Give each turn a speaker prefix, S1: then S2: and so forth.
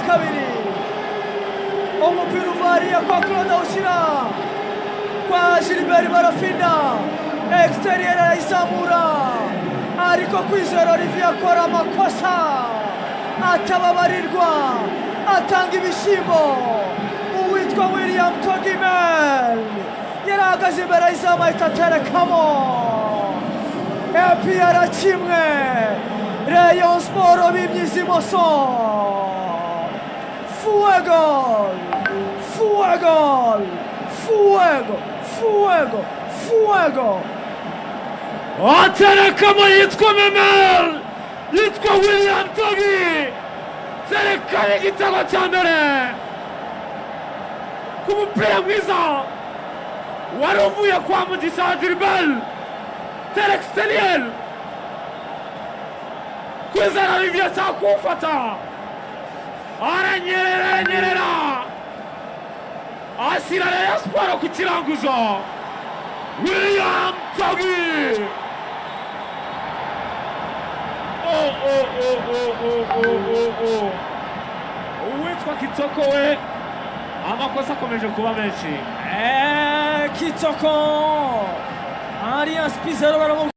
S1: Kabiri umupira uva hariya kwa Claude, awushyira kwa Gilbert Barafinda, exterieur arayizamura, ariko Kwizera Olivier akora amakosa atababarirwa, atanga ibishyimbo. Uwitwa William Togimel yari ahagaze imbere y'izamu, ahita aterekamo. APR 1, Rayon Sport bimyiza imoso. Fuego, fuego, fuego, fuego, fuego!
S2: Aterekamo yitwa Memel, yitwa William Togi, terekamo igitego cya mbere ku mupira mwiza wari uvuye kwa Mugisha Gilbert, tere extérieur. Kwizera Olivier ashaka kuwufata, aranyerera, aranyerera, ashyira Rayon Sport ku kiranguzo. William Togi! Oh, oh, oh, oh, oh, oh, oh, oh. Uwitwa Kitoko we, amakosa akomeje kuba menshi.
S1: Kitoko, Alliance Pizarro baramubwira.